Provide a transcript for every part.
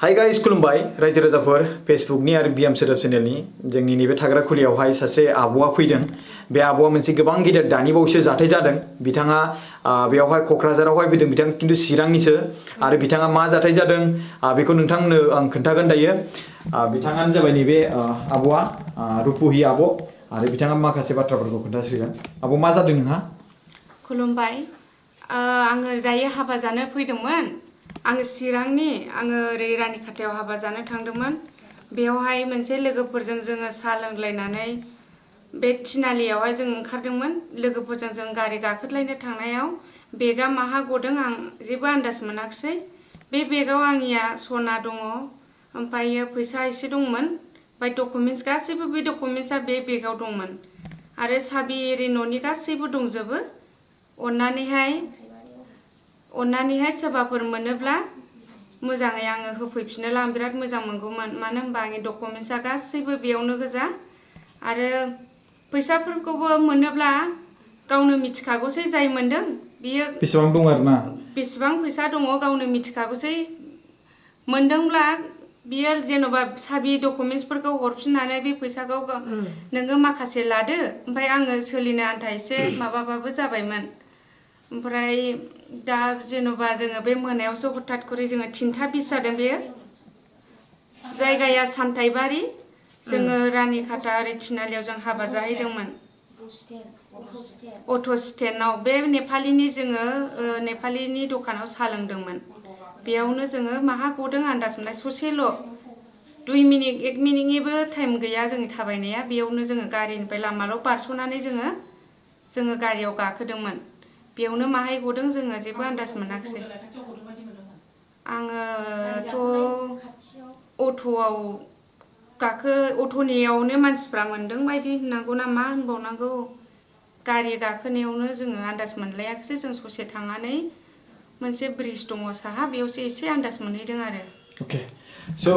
Hi guys खुलुमबाय रायजो राजाफोर फेसबुकनि आरो बिएम सोदोब चेनेलनि जोंनि नैबे थाग्रा खुलियावहाय सासे आब'आ फैदों। बे आब'आ मोनसे गोबां गिदिर दानि बावैसो जाथाय जादों। बिथाङा बेयावहाय क'क्राझारावहाय फैदों, बिथां खिन्थु चिरांनिसो। आरो बिथाङा मा जाथाय जादों बेखौ नोंथांमोननो आं खोन्थागोन दायो। बिथाङानो जाबाय नैबे आब'आ रुपुहि आब', आरो बिथाङा माखासे बाथ्राफोरखौ खोन्थासिगोन। आब' मा जादों नोंहा? खुलुमबाय। आङो दायो हाबा जानो फैदोंमोन। आङो चिरांनि, आङो ओरै रानिखाथायाव हाबा जानो थांदोंमोन। बेयावहाय मोनसे लोगोफोरजों जोङो साहा लोंलायनानै बे थिनालियावहाय जों ओंखारदोंमोन। लोगोफोरजों जों गारि गाखोलायनो थांनायाव बेगआ माहा गदों आं जेबो आन्दाज मोनाखिसै। बे बेगाव आंनिया सना दङ, ओमफ्रायो फैसा एसे दंमोन, ओमफ्राय डकुमेन्ट्स गासैबो बे डकुमेन्ट्सआ बे बेगाव दंमोन। आरो साबि एरि न'नि गासैबो दंजोबो। अन्नानैहाय सोरबाफोर मोनोब्ला मोजाङै आङो होफैफिनोब्ला आं बिराद मोजां मोनगौमोन। मानो होनबा आंनि डकुमेन्ट्सआ गासैबो बेयावनो गोजा। आरो फैसाफोरखौबो मोनोब्ला गावनो मिथिखागौसै जाय मोनदों बियो बेसेबां दं आरोना, बेसेबां फैसा दङ गावनो मिथिखागौसै। मोनदोंब्ला बियो जेन'बा साबि डकुमेन्ट्सफोरखौ हरफिननानै बे फैसाखौ नोङो माखासे लादो, ओमफ्राय आङो सोलिनो आन्था एसे माबाबाबो जाबायमोन। ओमफ्राय दा जेन'बा जोङो बे मोनायावसो हथात करि जोङो 3:20 जादों। बेयो जायगाया सामथाइबारि, जोङो रानिखाथा ओरै थिनालियाव जों हाबा जाहैदोंमोन। अट' स्टेन्डआव बे नेपालिनि जोङो नेपालिनि दखानाव साहा लोंदोंमोन। बेयावनो जोङो माहा गदों आन्दाज मोननाय, ससेल' 2 मिनिट 1 मिनिटनिबो टाइम गैया जोंनि थाबायनाया। बेयावनो जोङो गारिनिफ्राय लामाल' बारस'नानै जोङो गारियाव गाखोदोंमोन। बेयावनो माहाय गदों जोङो जेबो आन्दाज मोनाखिसै। आङोथ' अट'नियावनो मानसिफ्रा मोनदों बायदि होननांगौ ना मा होनबावनांगौ। गारि गाखोनायावनो जोङो आन्दाज मोनलायाखिसै। जों ससे थांनानै मोनसे ब्रिज दङ साहा, बेयावसो एसे आन्दाज मोनहैदों आरो। अके स'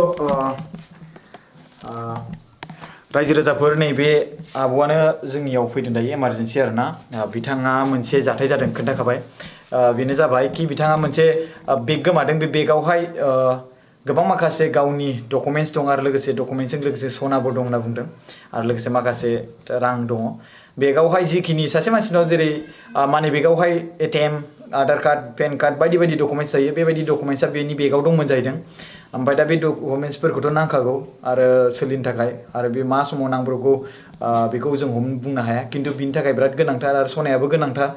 रायजो राजाफोर, नैबे आब'आनो जोंनियाव फैदों दायो इमारजेन्सि आरोना। बिथाङा मोनसे जाथाय जादों खोन्थाखाबाय। बेनो जाबाय कि बिथाङा मोनसे बेग गोमादों। बे बेगावहाय गोबां माखासे गावनि डकुमेन्ट्स दं, आरो लोगोसे डकुमेन्ट्सजों लोगोसे सनाबो दं होनना बुंदों, आरो लोगोसे माखासे रां दङ। बेगावहाय जिखिनि सासे मानसिनाव जेरै मानि बेगावहाय ATM, Aadhaar card, PAN card बायदि बायदि डकुमेन्ट्स थायो, बेबायदि डकुमेन्ट्सआ बेनि बेगाव दंमोन जाहैदों। ओमफ्राय दा बे डकुमेन्ट्सफोरखौथ' नांखागौ आरो सोलिनो थाखाय, आरो बे मा समाव नांब्रबगौ बेखौ जों बुंनो हाया। खिन्थु बिनि थाखाय बिराद गोनांथार, आरो सनायाबो गोनांथार।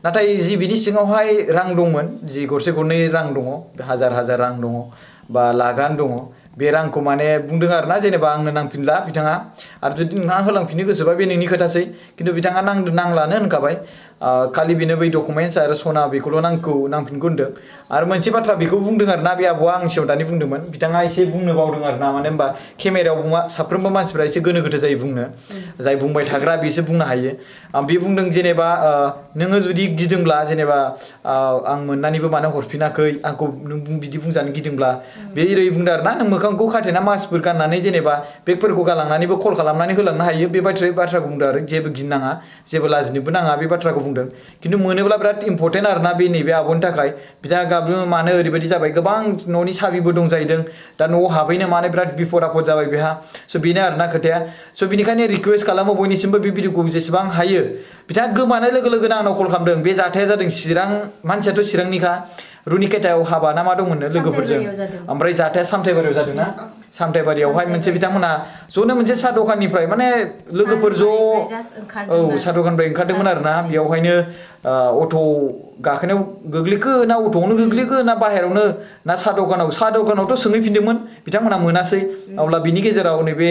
नाथाय जि बिनि सिङावहाय रां दंमोन, जि गरसे गरनै रां दङ, हाजार रां दङ, बा लाखआनो दङ, बे रांखौ माने बुंदों आरोना, जेनेबा आंनो नांफिनला बिथाङा, आरो जुदि नोंथाङा होलांफिननो गोसोबा बे नोंनि खोथासै। खिन्थु बिथाङा नांलानो होनखाबाय। खालि बेनो बै डकुमेन्ट्स आरो सना बेखौल' नांफिनगौ होनदों। आरो मोनसे बाथ्रा बेखौ बुंदों आरोना, बे आब'आ आंनि सिगाङाव दानि बुंदोंमोन, बिथाङा एसे बुंनो बावदों आरोना। मानो होनबा केमेरायाव साफ्रोमबो मानसिफ्रा एसे गोनो गोथो जायो बुंनो, जाय बुंबाय थाग्रा बेसो बुंनो हायो। बे बुंदों जेनेबा नोङो जुदि गिदोंब्ला, जेनेबा आं मोननानैबो मानो हरफिनाखै, आंखौ नों बिदि बुंजानो गिदोंब्ला, बे ओरै बुंदों आरोना, नों मोखांखौ खाथेना मास्कफोर गाननानै जेनेबा बेगफोरखौ गालांनानैबो कल खालामनानै होलांनो हायो। बे बाथ्राखौ बुंदों आरो जेबो गिनाङा, जेबो लाजिनोबो नाङा, बे बाथ्राखौ बुंदों। खिन्थु मोनोब्ला बिराद इम्परटेन्ट आरोना बे नैबे आब'नि थाखाय। बिथाङा गाबनो मानो ओरैबायदि जाबाय, गोबां न'नि साबिबो दं जाहैदों। दा न'आव हाबहैनो मानो बिराद बिपद आफद जाबाय बेहा। स' बेनो आरोना खोथाया। स' बिनिखायनो रिकुवेस्ट खालामो बयनिसिमबो, बे भिडिअखौ जेसेबां हायो। बिथाङा गोमानाय लोगो लोगोनो आंनाव कल खालामदों। बे जाथाया जादों चिरां, मानसियाथ' चिरांनिखा, रुनिखाथायाव हाबा ना मा दंमोननो लोगोफोरजों। ओमफ्राय जाथाया सामथाइबारियाव जादोंना, सामथाइबारियावहाय मोनसे बिथांमोना ज'नो मोनसे साहा दखाननिफ्राय, माने लोगोफोर ज', साहा दखाननिफ्राय ओंखारदोंमोन आरोना। बेयावहायनो अट' गाखोनायाव गोग्लैखो ना अट'आवनो गोग्लैखो ना बाहेरायावनो ना साहा दखानावथ' सोंहैफिनदोंमोन बिथांमोना मोनासै। अब्ला बिनि गेजेराव नैबे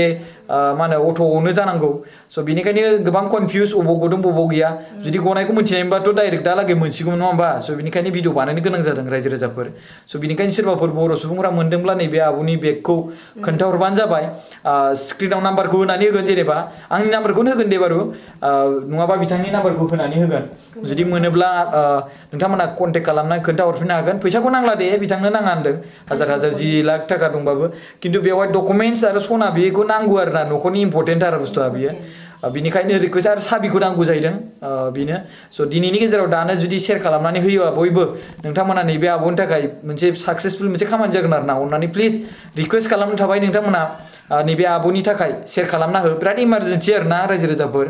मा होनो अट'आवनो जानांगौ। स' बिनिखायनो गोबां कनफिउस, अबाव गदों बबाव गैया। जुदि गनायखौ मिथिनायमोनबाथ' डाइरेक्ट दालागै मोनसिगौमोन, नङा होमबा? स' बिनिखायनो भिडिअ बानायनो गोनां जादों रायजो राजाफोर। स' बिनिखायनो सोरबाफोर बर' सुबुंफोरा मोनदोंब्ला नैबे आब'नि बेगखौ खोन्थाहरबानो जाबाय। स्क्रिनाव नाम्बारखौ होनानै होगोन, जेनेबा आंनि नाम्बारखौनो होगोन दे बारु, नङाबा बिथांनि नाम्बारखौ होनानै होगोन। जुदि मोनोब्ला नोंथांमोना कन्टेक्ट खालामनानै खोन्थाहरफिननो हागोन। फैसाखौ नांला दे, बिथांनो नाङा होनदों, हाजार जि लाख थाखा दंबाबो। खिन्थु बेवहाय डकुमेन्ट्स आरो सना बेखौ नांगौ आरोना, न'खरनि इम्परटेन्ट आरो बुस्थुआ बियो। बिनिखायनो रिकुवेस्ट आरो साबिखौ नांगौ जाहैदों बेनो स' दिनैनि गेजेराव दानो जुदि शेयार खालामनानै होयोबा बयबो नोंथांमोना नैबे आब'नि थाखाय मोनसे साक्सेसफुल मोनसे खामानि जागोन आरो ना अननानै प्लिज रिकुवेस्ट खालामनो थाबाय नोंथांमोना नैबे आब'नि थाखाय शेयार खालामना हो बिराद इमारजेन्सि आरो ना रायजो राजाफोर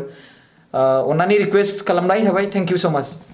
अननानै रिकुवेस्ट खालामनाय थाबाय थेंक इउ स' माच